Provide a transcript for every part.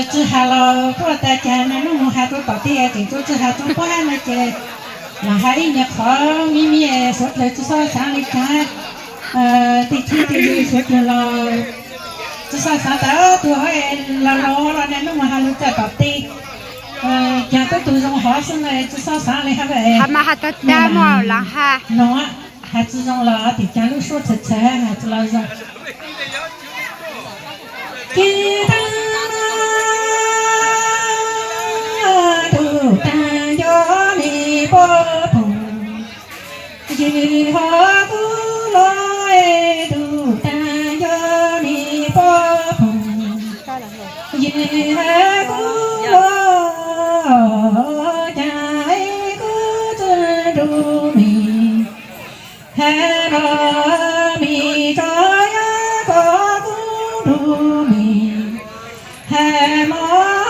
Tsi has los tuaj tas cas na, hnub mus has rua tom tej tseem tsi has rua pob hab no ces los has ib nyuag qhov me me, suav dlawg tsi xob xaav le caag, tej tub tej nyuag suav dlawg los tsi xob xaav tas tug hov los los na, hnub mus has lug txawm tom tej, caag tub tug zoo hov xwb na, tsi xob xaav le hab. Has mas has tag tag mas los has. No has tsi zoo los tim caag lub suab txhawv txhawv has tsi los zoo. Ces taag tug taag nco le poj phoom, yug hov kuv los tug taag nco le poj phoom, yug hov kuv los caag es kuv tsi nrug mej, has los mej tso yog koj kuv nrug mej, has mog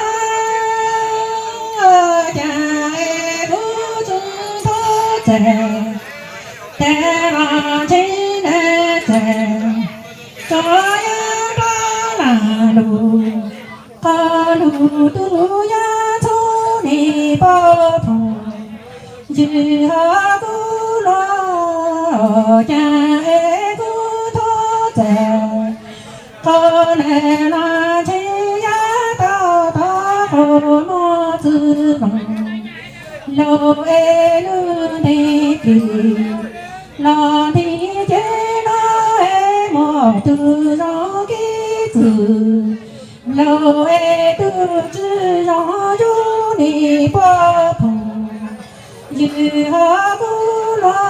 caag es kuv tsi thov txais, tag los ntshe nab txais, tso yog rov lam lug, qhov lug tug yog txhua le poj phoom, yug hov kuv los caag es kuv thov txais, qhov le los ntshe yog tau tau qhov mog txwv loos, laug es lug ntev plig los nti ces no es mog tug zoo kev txwv, laug es tug tsi zoo yug le poj phoom, yug hov kuv los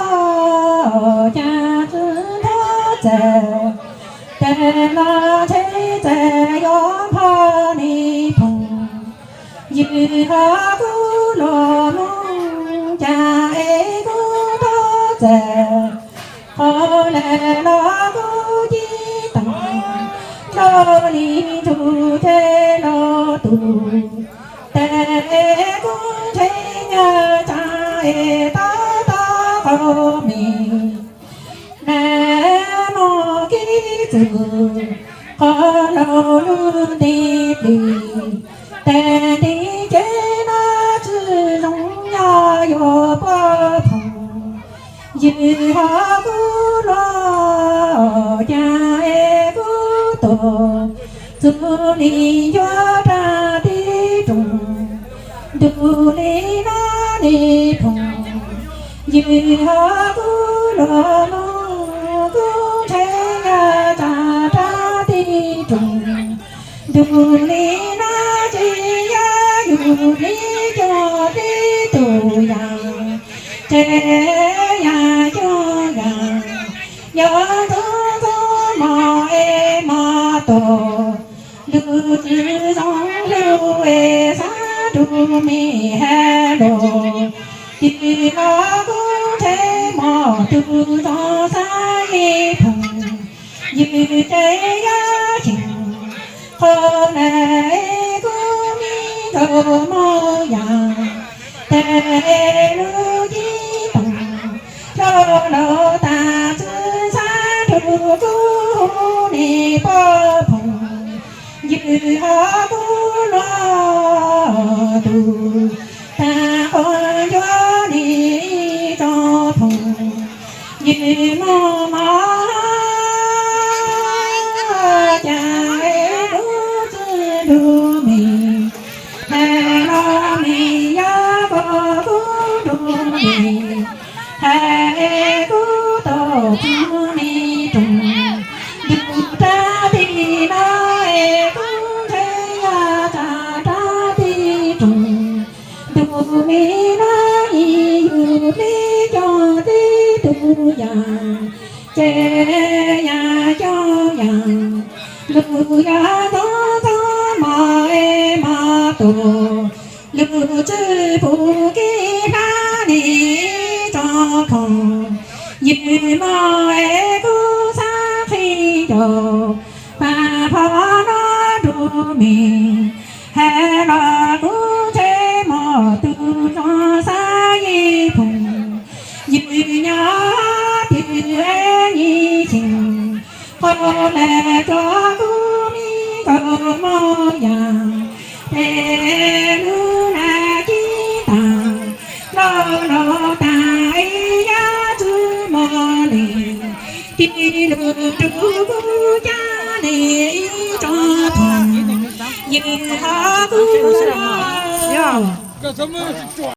caag tsi thov txais, tag los ntshe txais yuav npog le phoom, yug hov kuv los mog caag es kuv thov txais, qhov le los kuv ci taag, nrug le ntug ces los tug, tag es kuv ntshe nyag tsav es tau tau qhov mej, nab mog kev txwv, qhov laug lug ntev plig, tag nti ces no tsi zoo yog yuav poj phoom, yug hov kuv los caag es kuv tug txug le yuav rag tib rooj, ntug le no le phoom, yug hov kuv los mog kuv ntshe nyag tsav rag tib rooj, ntug le no ces yog yug le coj tib tug yaam, ces yaam coj yaam, yog ntxoov ntxoov mog es mog tug, lug tsi zoo lug es xaav nrug mej has lug, yug hov kuv ntshe mog tug zoo xaav le phoom, yug ces yog cheem, qhov le kuv mej nkaus mog yaam, tag es lug ci taag, laug laug tas tsi xaav nrug kuv hu le poj phoom, yug hov kuv los tug, taag qhov ncuav le ib tsoom phoom, yug mog mog caag es kuv tsi nrug mej, has los mej yog koj kuv nrug mej, has es kuv tug txug le rooj, ntug rag tib no es kuv ntshe yog tsav rag tib rooj, ntug le no es yug le coj tib tug yaam, ces yaam coj yaam, lug yog ntxoov ntxoov mog es mog tug, lug tsi pum kev hlab le ib tsoom phoom, yug mog es kuv xaav qhia ncaus, pab phov no nrug mej, has los kuv ntshe mog tug zoo xaav le phoom, yug nyob twg es yig cheem, qhov le tso kuv mej nkaus mog yaam, los tas ib yam tub mos li, tij lug rub kuv caj li ib tsob thoom, yim hov kuv los.